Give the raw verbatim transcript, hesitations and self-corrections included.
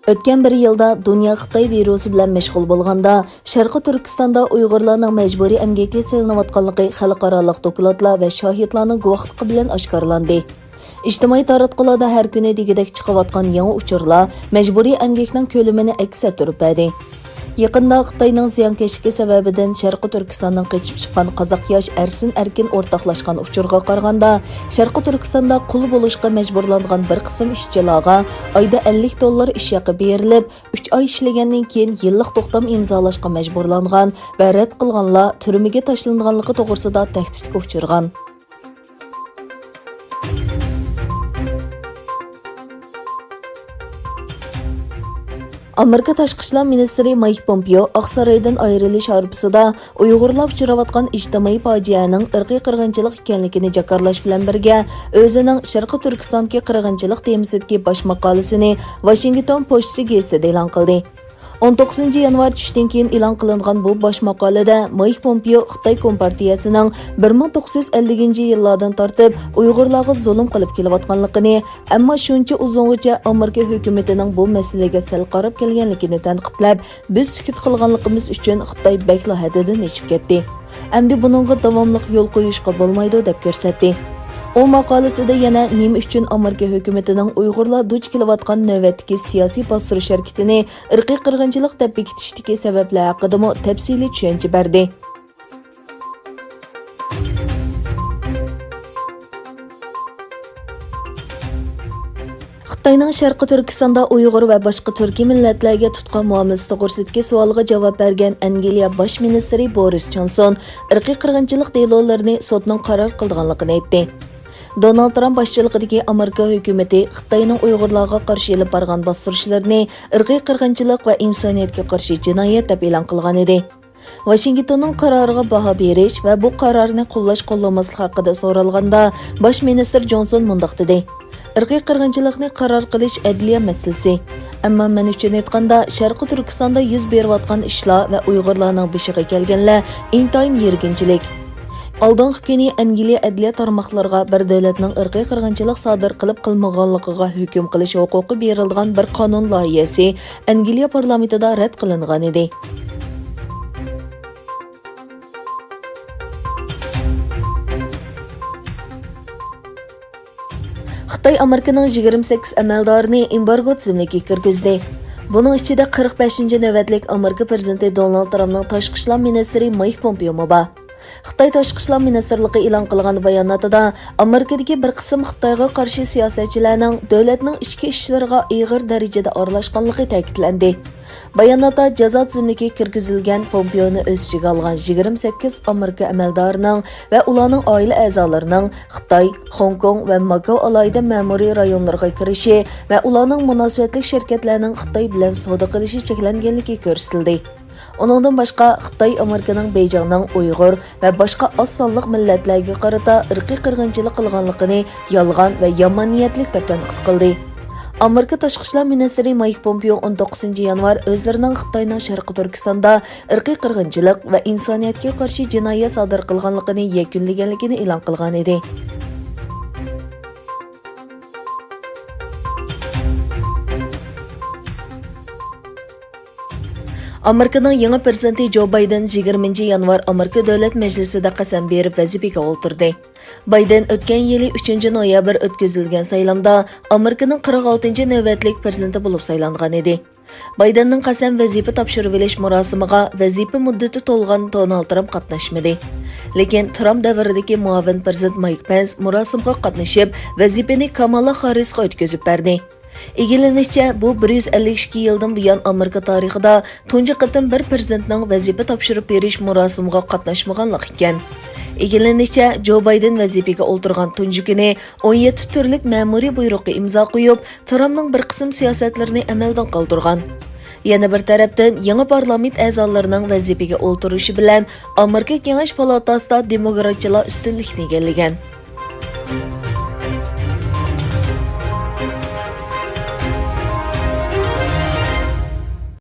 ئۆتكەن بىر يىلدا دۇنيا خىتاي ۋىرۇسى بىلەن مەشغۇل بولغاندا، شەرقىي تۈركىستاندا ئۇيغۇرلارنىڭ مەجبۇرىي ئەمگەككە سېلىنىۋاتقانلىقى خەلقئارالىق دوكلاتلار ۋە شاھىتلارنىڭ گۇۋاھلىقى بىلەن ئاشكارىلاندى. ئىجتىمائىي تاراتقۇلاردا ھەر كۈنى دېگۈدەك چىقىۋاتقان يېڭى ئۇچۇرلار مەجبۇرىي ئەمگەكنىڭ كۆلىمىنى ئەكس ئەتتۈرۈپ بەردى. يېقىندا خىتاينىڭ زىيانكەشلىكى سەۋەبىدىن شەرقىي تۈركىستاندىن قېچىپ چىققان قازاق ياش ئەرسىن ئەركىن ئورتاقلاشقان ئۇچۇرغا قارىغاندا، شەرقىي تۈركىستاندا قۇل بولۇشقا مەجبۇرلانغان بىر قىسىم ئىشچىلارغا ئايدا ئەللىك دوللار ئىش ھەققى بېرىلىپ، ئۈچ ئاي ئىشلىگەندىن كېيىن يىللىق توختام ئىمزالاشقا مەجبۇرلانغان ۋە رەت قىلغانلار تۈرمىگە تاشلىنىدىغانلىقى توغرىسىدا تەھدىتكە ئۇچرىغان. ئامېرىكا تاشقى ئىشلار مىنىستىرى مايك پومپېئو ئاقسارايدىن ئايرىلىش ھارپىسىدا ئۇيغۇرلار ئۇچراۋاتقان ئىجتىمائىي پاجىئەنىڭ ئىرقىي قىرغىنچىلىق ئىكەنلىكىنى جاكارلاش بىلەن بىرگە، ئۆزىنىڭ شەرقىي تۈركىستاندىكى قىرغىنچىلىق تېمىسىدىكى باش ماقالىسىنى ۋاشىنگتون پوچتىسى گېزىتىدە ئېلان قىلدى. ئون توققۇزىنچى يانۋار چۈشتىن كېيىن ئېلان قىلىنغان بۇ باش ماقالىدە مايك پومپېئو خىتاي كومپارتىيەسىنىڭ بىر مىڭ توققۇز يۈز ئەللىكىنچى يىللاردىن تارتىپ ئۇيغۇرلارغا زۇلۇم قىلىپ كېلىۋاتقانلىقىنى، ئەمما شۇنچە ئۇزۇنغىچە ئامېرىكا ھۆكۈمىتىنىڭ بۇ مەسىلىگە سەل قاراپ كەلگەنلىكىنى تەنقىدلەپ، بىز سۈكۈت قىلغانلىقىمىز ئۈچۈن خىتاي بەكلا ھەددىدىن ئېشىپ كەتتى. ئەمدى بۇنىڭغا داۋاملىق يول قويۇشقا بولمايدۇ، دەپ كۆرسەتتى. ئۇ ماقالىسىدە يەنە نېمە ئۈچۈن ئامېرىكا ھۆكۈمىتىنىڭ ئۇيغۇرلار دۇچ كېلىۋاتقان نۆۋەتتىكى سىياسىي باستۇرۇش ھەرىكىتىنى ئىرقىي قىرغىنچىلىق دەپ بېكىتىشتىكى سەۋەبلەر ھەققىدىمۇ تەپسىلىي چۈشەنچە بەردى. خىتاينىڭ شەرقىي تۈركىستاندا ئۇيغۇر ۋە باشقا تۈركىي مىللەتلەرگە تۇتقان مۇئامىلىسى توغرىسىدىكى سوئالغا جاۋاب بەرگەن ئەنگلىيە باش مىنىستىرى بورىس جونسون ئىرقىي قىرغىنچىلىق دېلولىرىنى سوتنىڭ قارار قىلىدىغانلىقىنى ئېيتتى. دونالد ترامپ باشچىلىقىدىكى ئامېرىكا ھۆكۈمىتى خىتاينىڭ ئۇيغۇرلارغا قارشى ئېلىپ بارغان باستۇرۇشلىرىنى ئىرقىي قىرغىنچىلىق ۋە ئىنسانىيەتكە قارشى جىنايەت دەپ ئېلان قىلغانىدى. ۋاشىنگتوننىڭ قارارىغا باھا بېرىش ۋە بۇ قارارنى قوللاش-قوللىماسلىق ھەققىدە سورالغاندا، باش مىنىستىر جونسون مۇنداق دېدى: «ئىرقىي قىرغىنچىلىقنى قارار قىلىش ئەدلىيە مەسىلىسى. ئەمما مەن ئۈچۈن ئېيتقاندا، شەرقىي تۈركىستاندا يۈز بېرىۋاتقان ئىشلار ۋە ئۇيغۇرلارنىڭ بېشىغا كەلگەنلەر ئىنتايىن يىرگىنچىلىك.» ئالدىنقى كۈنى ئەنگلىيە ئەدلىيە تارماقلىرىغا بىر دۆلەتنىڭ ئىرقىي قىرغىنچىلىق سادىر قىلىپ قىلمىغانلىقىغا ھۆكۈم قىلىش ھوقۇقى بېرىلىدىغان بىر قانۇن لايىھەسى ئەنگلىيە پارلامېنتىدا رەت قىلىنغانىدى. خىتاي ئامېرىكىنىڭ يىگىرمە سەككىز ئەمەلدارىنى ئېمبارگو تىزىملىكىگە كىرگۈزدى. بۇنىڭ ئىچىدە قىرىق بەشىنچى نۆۋەتلىك ئامېرىكا پىرېزىدېنتى دونالد ترامپنىڭ تاشقى ئىشلار مىنىستىرى مايك پومپېئومۇ بار. خىتاي تاشقى ئىشلار مىنىستىرلىقى ئېلان قىلغان باياناتىدا، ئامېرىكىدىكى بىر قىسىم خىتايغا قارشى سىياسەتچىلەرنىڭ دۆلەتنىڭ ئىچكى ئىشلىرىغا ئېغىر دەرىجىدە ئارىلاشقانلىقى تەكىتلەندى. باياناتتا جازا تىزىملىكىگە كىرگۈزۈلگەن پومپېئونى ئۆز ئىچىگە ئالغان يىگىرمە سەككىز ئامېرىكا ئەمەلدارىنىڭ ۋە ئۇلارنىڭ ئائىلە ئەزالىرىنىڭ خىتاي، خوڭكوڭ ۋە ماكاۋ ئالاھىدە مەمۇرىي رايونلىرىغا كىرىشى ۋە ئۇلارنىڭ مۇناسىۋەتلىك شىركەتلەرنىڭ خىتاي بىلەن سودا قىلىشى چەكلەنگەنلىكى كۆرسىتىلدى. ئۇنىڭدىن باشقا، خىتاي ئامېرىكىنىڭ بېيجىڭنىڭ ئۇيغۇر ۋە باشقا ئاز سانلىق مىللەتلەرگە قارىتا ئىرقىي قىرغىنچىلىق قىلغانلىقىنى يالغان ۋە يامان نىيەتلىك دەپ تەنقىد قىلدى. ئامېرىكا تاشقى ئىشلار مىنىستىرى مايك پومپېئو ئون توققۇزىنچى يانۋار ئۆزلىرىنىڭ خىتاينىڭ شەرقىي تۈركىستاندا ئىرقىي قىرغىنچىلىق ۋە ئىنسانىيەتكە قارشى جىنايەت سادىر قىلغانلىقىنى يەكۈنلىگەنلىكىنى ئېلان قىلغانىدى. ئامېرىكىنىڭ يېڭى پىرېزىدېنتى جو بايدېن يىگىرمىنچى يانۋار ئامېرىكا دۆلەت مەجلىسىدە قەسەم بېرىپ ۋەزىپىگە ئولتۇردى. بايدېن ئۆتكەن يىلى ئۈچىنچى نويابىر ئۆتكۈزۈلگەن سايلامدا ئامېرىكىنىڭ قىرىق ئالتىنچى نۆۋەتلىك پىرېزىدېنتى بولۇپ سايلانغانىدى. بايدېننىڭ قەسەم ۋەزىپە تاپشۇرۇۋېلىش مۇراسىمىغا ۋەزىپە مۇددىتى تولغان دونالد ترامپ قاتناشمىدى. لېكىن ترامپ دەۋرىدىكى مۇئاۋىن پىرېزىدېنت مايك پېنس مۇراسىمغا قاتنىشىپ، ۋەزىپىنى كامالا خاررىسقا ئۆتكۈزۈپ بەردى. ئىگىلىنىشىچە، بۇ بىر يۈز ئەللىك ئىككى يىلدىن بۇيان ئامېرىكا تارىخىدا تۇنجى قېتىم بىر پىرېزىدېنتنىڭ ۋەزىپە تاپشۇرۇپ بېرىش مۇراسىمىغا قاتناشمىغانلىقى ئىكەن. ئىگىلىنىشىچە، جو بايدېن ۋەزىپىگە ئولتۇرغان تۇنجى كۈنى ئون يەتتە تۈرلۈك مەمۇرىي بۇيرۇققا ئىمزا قويۇپ، ترامپنىڭ بىر قىسىم سىياسەتلىرىنى ئەمەلدىن قالدۇرغان. يەنە بىر تەرەپتىن، يېڭى پارلامېنت ئەزالىرىنىڭ ۋەزىپىگە ئولتۇرۇشى بىلەن ئامېرىكا كېڭەش پالاتاسىدا دېموكراتچىلار ئۈستۈنلۈكنى ئىگىلىگەن.